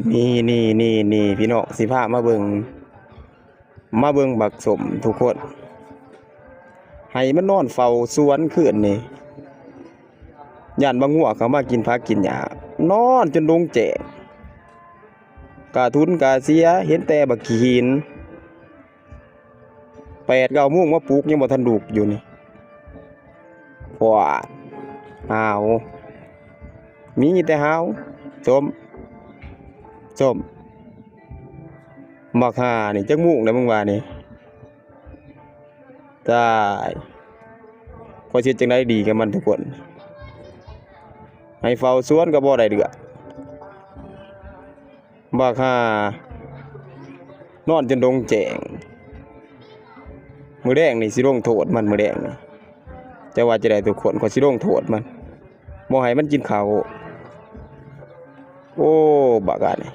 ນີ້ ນີ້ ນີ້ ນີ້ ພີ່ນ້ອງ ຊິພາມາເບິ່ງ ມາເບິ່ງບັກສົ້ມທຸກຄົນ ໃຫ້ມັນນອນເຝົ້າສວນຄືນນີ້ ຢ້ານບັກງົວເຂົ້າມາກິນຜັກກິນຫຍ້າ ນອນຈົນດົງແຈ້ງ ກາທຸນກາເສຍ ເຫັນແຕ່ບັກຂີ້ຫີນ. ແປດເກົ້າໂມງມາປຸກ ຍັງບໍ່ທັນລຸກຢູ່ນີ້ ພວກ ຫາວ ມີແຕ່ຫາວ ສົ້ມ ສົ້ມ ບັກຫ່ານີ້ ຈັກໂມງແລ້ວມຶງວ່ານີ້? ຕາຍ ຂ້ອຍຊິເຮັດຈັ່ງໃດດີກັບມັນທຸກຄົນ ໃຫ້ເຝົ້າສວນກໍບໍ່ໄດ້ເລື່ອງ. ບັກຫ່າ ນອນຈົນດົງແຈ້ງ ມື້ແລງນີ້ຊິລົງໂທດມັນ ມື້ແລງນີ້ ເຈົ້າວ່າຈະໄດ້ທຸກຄົນ ຂ້ອຍຊິລົງໂທດມັນ ບໍ່ໃຫ້ມັນກິນເຂົ້າ. ໂອ້ ບັກອັນນີ້